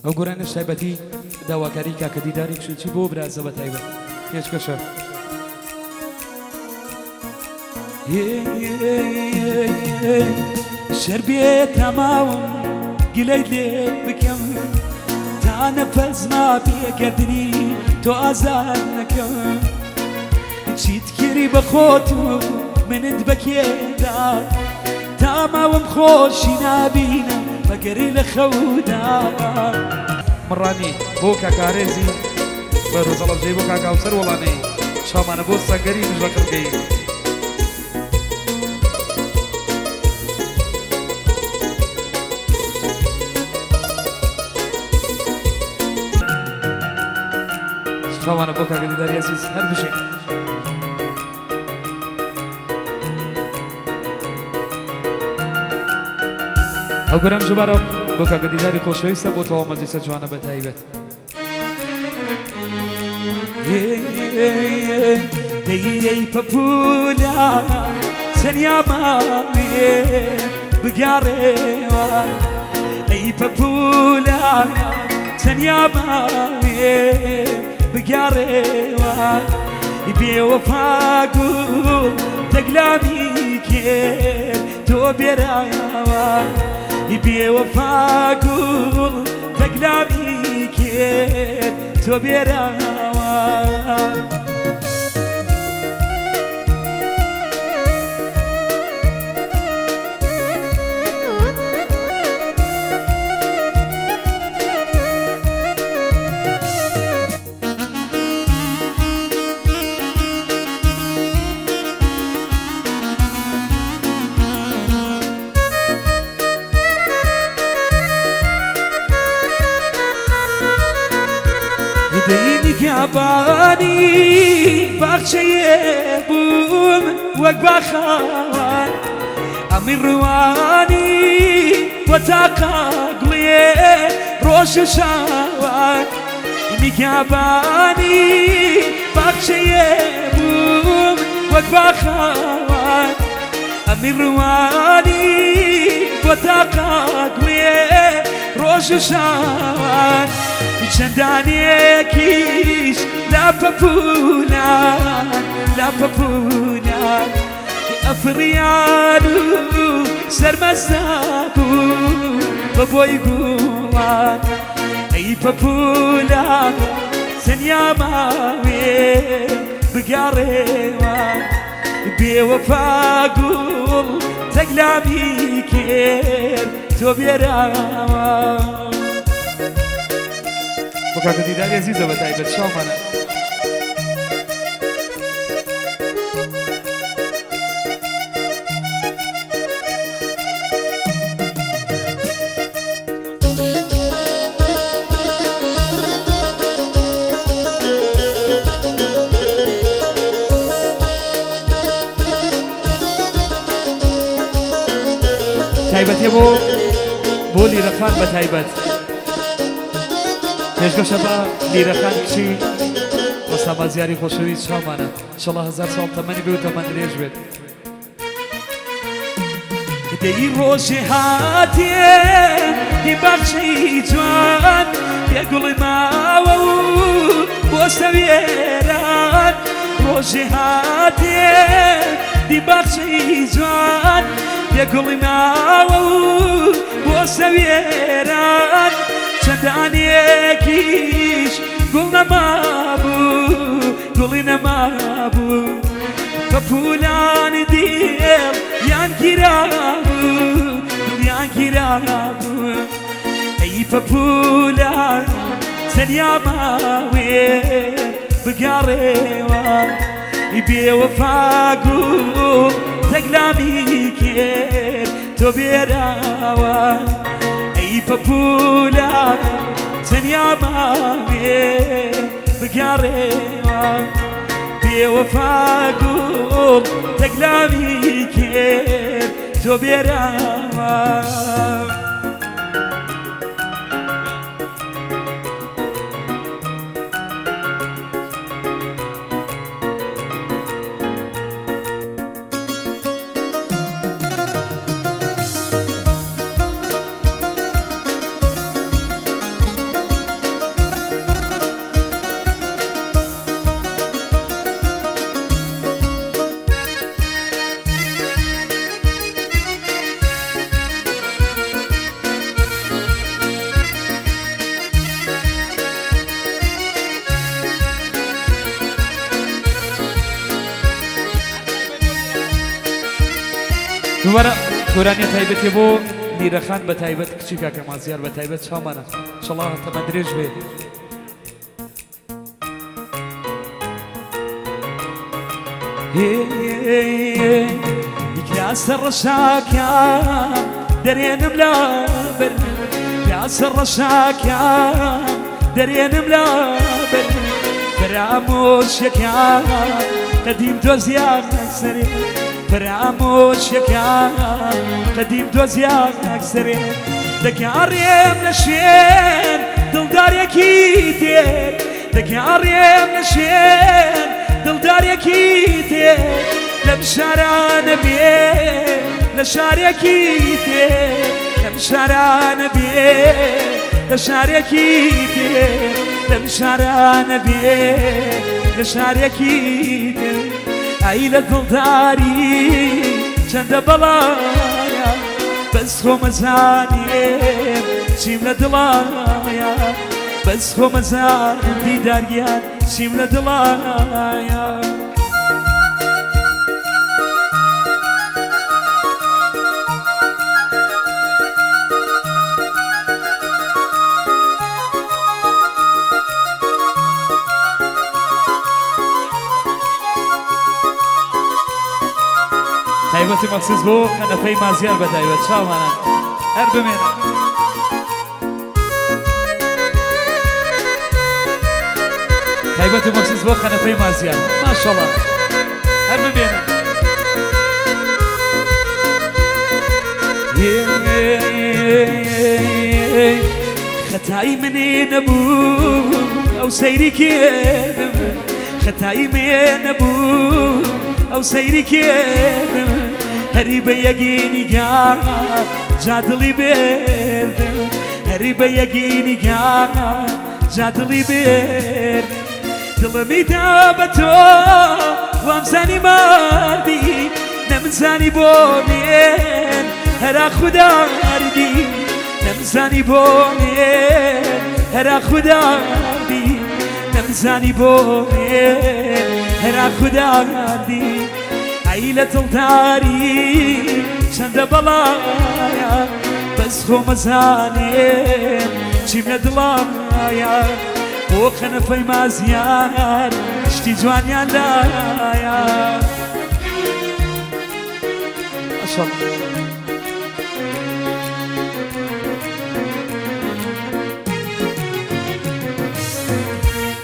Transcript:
ئەو گۆرانیەش تایبەتی داواکاری کاکە دیداری کشوچی بۆ برازە بە تایبەت پێشکەشە. شەربێ تاماوم گلەی لێ بکەم تا نەفەس ما پێکردنی تۆ ئازاد نەکەم چیت کردی بە خۆت و منت بەکێدا تا ماوم خۆشی نابینم مەگەر لە خەودا. مڕانی بۆ کاک ئارێزی بەرۆز هەڵەبجەیی بۆ کاک هاوسەر وەڵانەی شامانە بۆ سەنگەری دژ بە کڕگەیی. شامانە بۆ کاکە دیداری ئەزیز هەر بژین. ئەو گۆرانیش دووبارە بۆ کاکە دیداری خۆشەویستە بۆ تەواو مەجلیسە جوانە بە تایبەت. دەی پەپولە تەنیا ماوێ بگەڕێوە ئەی پەپولە تەنیا ماوێ بگەڕێوە بێوەفا گوڵ تەگلامی کرد تۆ بێراوە بێوەفا گوڵ تەگلامی کرد تۆ بێراوە. دەی نیگابانی باخچەیە بووم وەک باخاوان ئەمی ڕوانی بۆ تاقا گوڵێ ڕۆژ شاوان نیگابانی باخچەیە بووم وەک باخاوان ئەمی ڕوانی بۆ تاقا گوڵێ ڕۆژ شاوان چەندانێکیش لا پەپولان لا پەپولان ئەفریان و سەرمەزا بوو بە بۆی گوڵان ئەی پەپولان تەنیا ماوێ بگەڕێوە بێوەفا گوڵ تەگلامی کرد تۆ بێراوە. بۆ کاکە دیداری ئەزیزە بە تایبەت شاومانە. تایبەتیە بۆ بۆ لیرەخان بە تایبەت پێشکەشە بە لیرەخان کچی وەستا بازیاری خۆشەویست چاومانە ئینشەڵا هەزار ساڵ تەمەنی بێ و تەمەن درێژ بێت. دەی ڕۆژێ هاتێ دی باخچەی جوان بێ گوڵی ماوە و بۆ سەوێران ڕۆژێ هاتێ دی باخچەی جوان بێ گوڵی ماوە و بۆ سەوێران چەندانێکیش گوڵ نەمابوو گوڵی نەمابوو پەپوولانی دێڵ یان گیرابوو دڵیان گیرابوو ئەی پەپوولان تەنیا ماوێ بگەڕێوە بێوەفا گوڵ تەگلامی کرد تۆ بێراوە ئەی پەپوولە تەنیا ماوێ بگەڕێوە بێوەفا گوڵ تەگلامی کرد تۆ بێراوە. دووبارە گۆرانیە تایبەتیە بۆ میرەخان بە تایبەت کچی کاکە مازیار بە تایبەت چاومانە چڵا تەمەن درێژ بێ. کراسە ڕەشاکە دەرێنم لا بەر کراسە ڕەشاکە دەرێنم لا بەر فەرامۆشەکە قەدیم دۆزیان سەرێ فەرامۆشەکە قەدیم دۆزیان سەرێ دەگەڕێم لە شوێن دڵدارێکی تێر دەگەڕێم لە شوێن دڵدارێکی تێر لەم شارانە بێ لە شارێکی تێر لەم شارانە بێ لە شارێکی تێر لەم شارانە بێ لە شارێکی تێر ئای لە دڵداری چەندە بەڵایە بەس خۆمەزانێم چیم لە دڵایە بەس خۆمەزانم دیدار گیان چیم لە دڵایە. تایبەتی مەخسوس بۆ قەنەفەی مازیار بە تایبەت چاومانە هەر بمێنە. تایبەت و مەخسوس بۆ قەنەفەی مازیار ماشەڵا هەر بمێنە. خەتای منێ نەبوو ئەو سەیری کردم خەتای مێ نەبوو ئەو سەیری کردم هەری بە یەکی نیگا جا دڵی بردم هەری بە یەکی نیگا جا دڵی بردم دڵمی دا بە تۆ وامزانی ماردی نەمزانی بۆ مێن هەرا خوداردی نەمزانی بۆ مێن هەرا خوداردی نەمزانی بۆ مێن هەرا خوداردی ئەی لە دڵداری چەندە بەڵایە بەس خۆمەزانێم چیم لە دڵایە بۆ قەنەفەی مازیار شتی جوانیان لایە. ماشاءالله.